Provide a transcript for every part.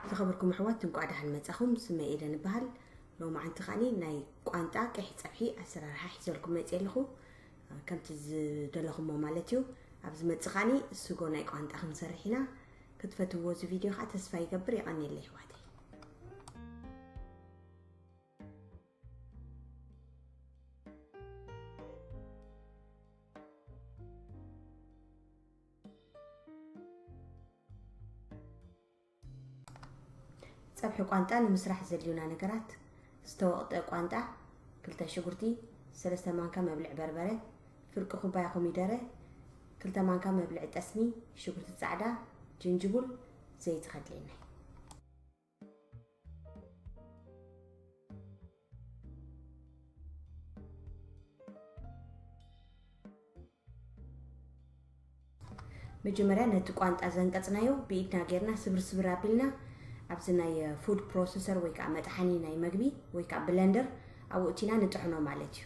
ዝኸበርኩም ኣሕዋት፣ እንቋዕ ደሓን መጻኹም። ስመይ ኤደን እበሃል። ሎማዓንቲ ከኣኒ ናይ ቋንጣ ቀይሕ ጸብሒ ኣሰራርሓ ሒዘልኩም መጽየ ኣለኹ። ከምቲ ዝደለኹሞ ማለት እዩ። ኣብ ዝመጽእ ከኣኒ ስጎ ናይ ቋንጣ ክንሰርሕ ኢና። ክትፈትውዎ እዚ ቪድዮ ከኣ ተስፋ ይገብር። የቐንየለይ ኣሕዋተይ። ጸብሒ ቋንጣ ንምስራሕ ዘድልዩና ነገራት፣ ዝተወቕጠ ቋንጣ፣ ክልተ ሽጉርቲ፣ ሰለስተ ማንካ መብልዕ በርበረ፣ ፍርቂ ኩባያ ኮሚደረ፣ ክልተ ማንካ መብልዕ ጠስሚ፣ ሽጉርቲ ጻዕዳ፣ ጅንጅቡል፣ ዘይቲ ከድልየና እዩ። መጀመርያ ነቲ ቋንጣ ዘንቀጽናዮ ብኢድና ጌርና ስብር ስብር ኣቢልና ኣብዚ ናይ ፉድ ፕሮሰሰር ወይ ከዓ መጥሓኒ ናይ መግቢ ወይ ከዓ ብለንደር ኣብኡ እቲና ንጥሕኖ ማለት እዩ።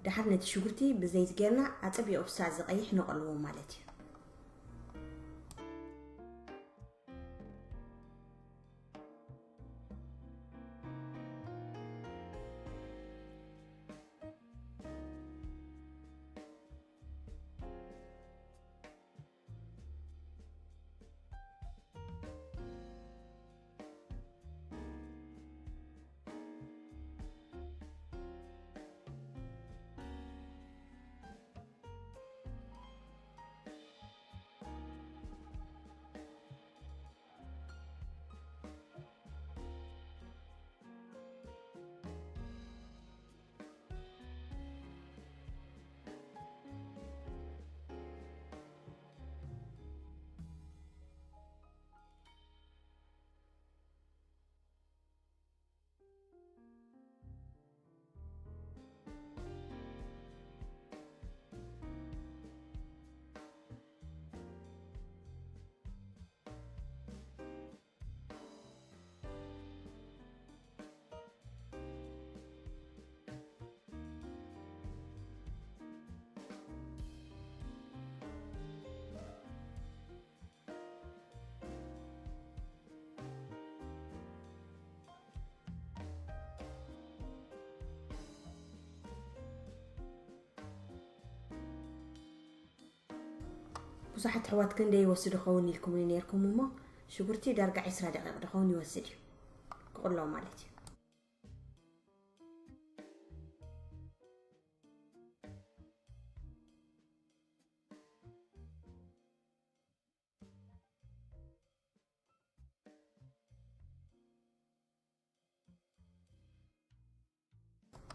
ደሓር ነቲ ሽጉርቲ ብዘይቲ ጌርና ኣጸቢቑ ክሳዕ ዝቐይሕ ነቐልዎ ማለት እዩ። ብዙሓት ኣሕዋት ክንደይ ይወስድ ይኸውን ኢልኩምኒ ነይርኩም እሞ፣ ሽጉርቲ ዳርጋ ዕስራ ደቂቕ ድኸውን ይወስድ እዩ ክቕሎ ማለት እዩ።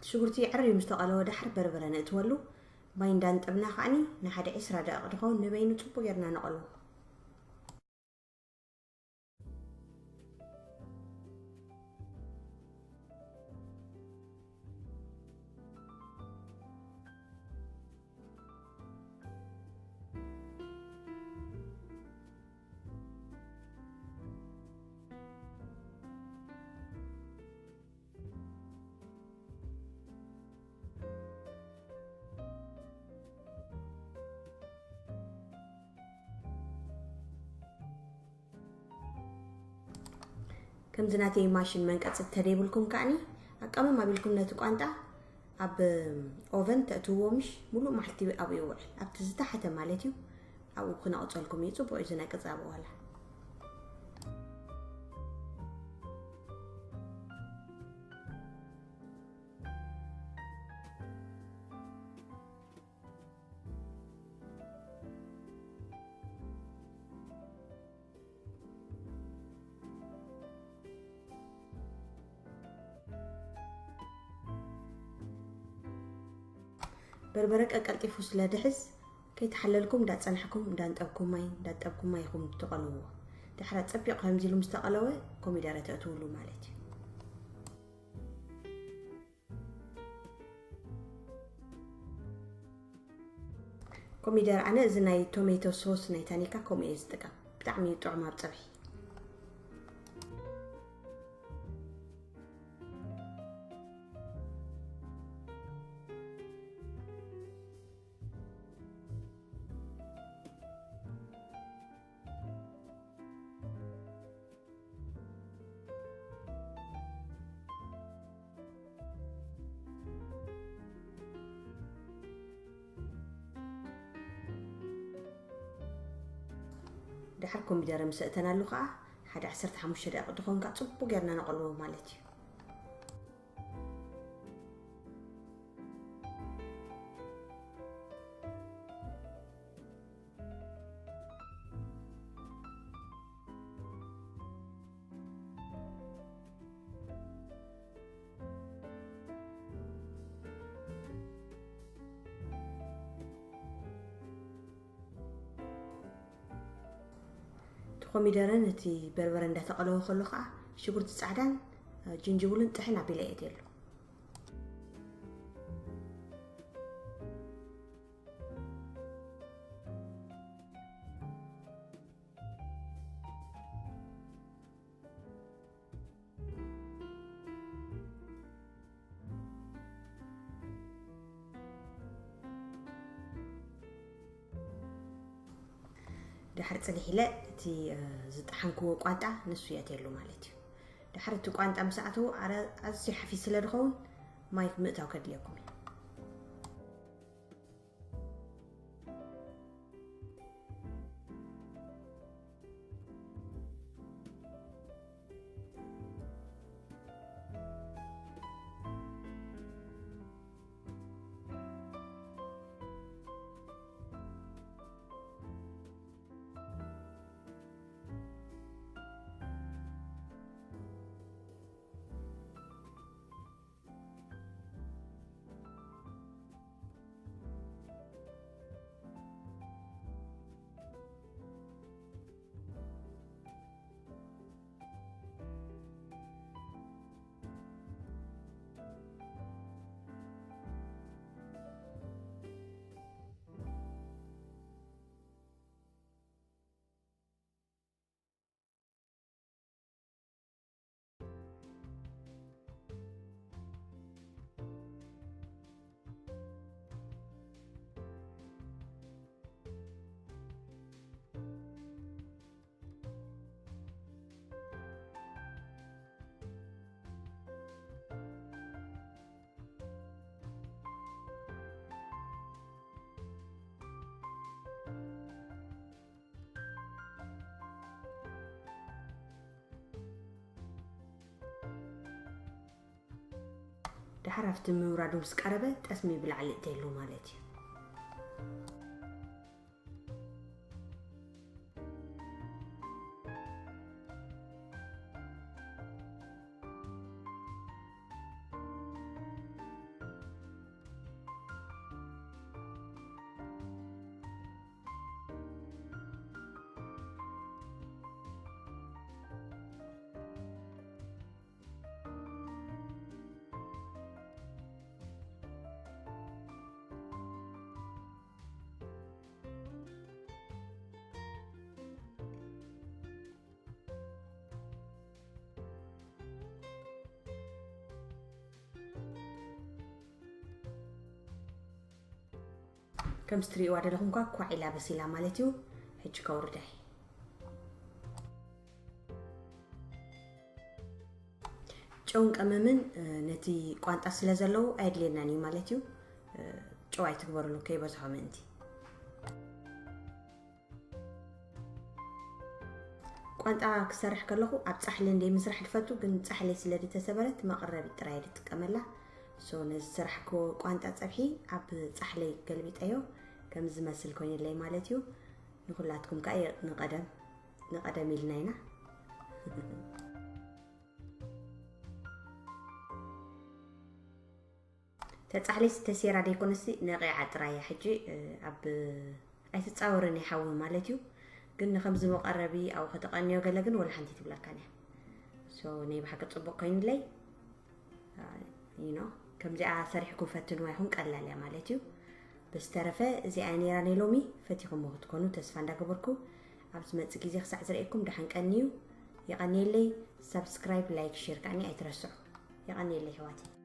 ሽጉርቲ ኣዕርዩ ምስ ተቐለወ ደሓር በርበረ ነእትወሉ። ማይ እንዳንጠብና ከዓኒ ንሓደ ዕስራ ደቂቕ ድኸውን ንበይኑ ጽቡቕ ጌርና ነቐልዎ። ከምዚ ናተይ ማሽን መንቀጽ ተደይብልኩም ከዓኒ ኣቃመም ኣቢልኩም ነቲ ቋንጣ ኣብ ኦቨን ተእትውዎ ምሽ ሙሉእ መዓልቲ ኣብኡ ይውዕል። ኣብቲ ዝተሓተ ማለት እዩ። ኣብኡ ክነቕጸልኩም እዩ። ጽቡቕ እዩ ዝነቅጽ ኣብኡ ዋላ። በርበረ ቀልጢፉ ስለ ድሕዝ፣ ከይተሓለልኩም እንዳጸናሕኩም፣ እንዳንጠብኩም ማይ፣ እንዳጠብኩም ማይ ኢኹም ትቐልዎ። ድሕራ ጸቢቕ ከምዚ ኢሉ ምስ ተቐለወ፣ ኮሚደረ ተእትውሉ ማለት እዩ። ኮሚደር ኣነ እዚ ናይ ቶሜቶ ሶስ ናይ ታኒካ ከምኡ እየ ዝጥቀም። ብጣዕሚ እዩ ጥዑም ኣብ ጸብሒ። ድሓር ኮሚደረ ምስ ኣእተናሉ ከዓ ሓደ ዓሰርተ ሓሙሽተ ደቂቕ ድኾን ከዓ ጽቡቅ ጌርና ነቐልዎ ማለት እዩ። እቲ ኮሚደረን እቲ በርበረ እንዳተቐለወ ከሎ ከዓ ሽጉርቲ ፃዕዳን ጅንጅብሉን ጥሕን ኣቢለ እየ እትየሉ። ድሓር ፅንሕ ኢለ እቲ ዝጠሓንክዎ ቋንጣ ንሱ የእትየሉ ማለት እዩ። ድሓር እቲ ቋንጣ ምስ ኣተዎ ኣዝዩ ሓፊስ ስለ ዝኸውን ማይ ምእታው ከድልየኩም እዩ። ድሓር ኣብቲ ምውራዱ ምስ ቀረበ ጠስሚ ብላዕሊ እተይሉ ማለት እዩ። ከምዚ ትርእይዋ ዘለኹም ኳ ኳዕ ኢላ በሲላ ማለት እዩ። ሕጂ ከውርዳ እየ። ጨውን ቀመምን ነቲ ቋንጣ ስለ ዘለዎ ኣየድልየናን እዩ ማለት እዩ። ጨው ኣይትግበርሉ ከይበዝሖ ምእንቲ። ቋንጣ ክሰርሕ ከለኹ ኣብ ፃሕሊ እንደ ምስራሕ ድፈቱ፣ ግን ፃሕለይ ስለ ድተሰበረት መቐረቢ ጥራይ ድጥቀመላ። ሶ ነዚ ዝሰራሕክዎ ቋንጣ ፀብሒ ኣብ ፃሕለይ ገልቢጠዮ ከም ዝመስል ኮይንለይ ማለት እዩ። ንኹላትኩም ከዓ ንቐደም ንቐደም ኢልና ኢና። ተጻሕሊስ ተሴራ ደይኮነሲ ነቒዓ ጥራያ ሕጂ ኣብ ኣይትጻወርን ይሓዊ ማለት እዩ። ግን ንከምዚ መቐረቢ ኣብኡ ከተቐንዮ ገለ ግን ወላ ሓንቲ ትብለካን እያ። So ናይ ብሓቂ ጽቡቕ ኮይንለይ። You know ከምዚኣ ሰሪሕኩም ፈትንዋ ይኹን ቀላል እያ ማለት እዩ። ብዝተረፈ እዚኣ ነይራ ናይ ሎሚ። ፈቲኹሞ ክትኮኑ ተስፋ እንዳገበርኩ ኣብ ዝመጽእ ግዜ ክሳዕ ዝርእየኩም ደሓን ቀንዩ። የቐንየለይ። ሳብስክራይብ፣ ላይክ፣ ሼር ከዓኒ ኣይትረስዑ። የቐንየለይ ኣሕዋተይ።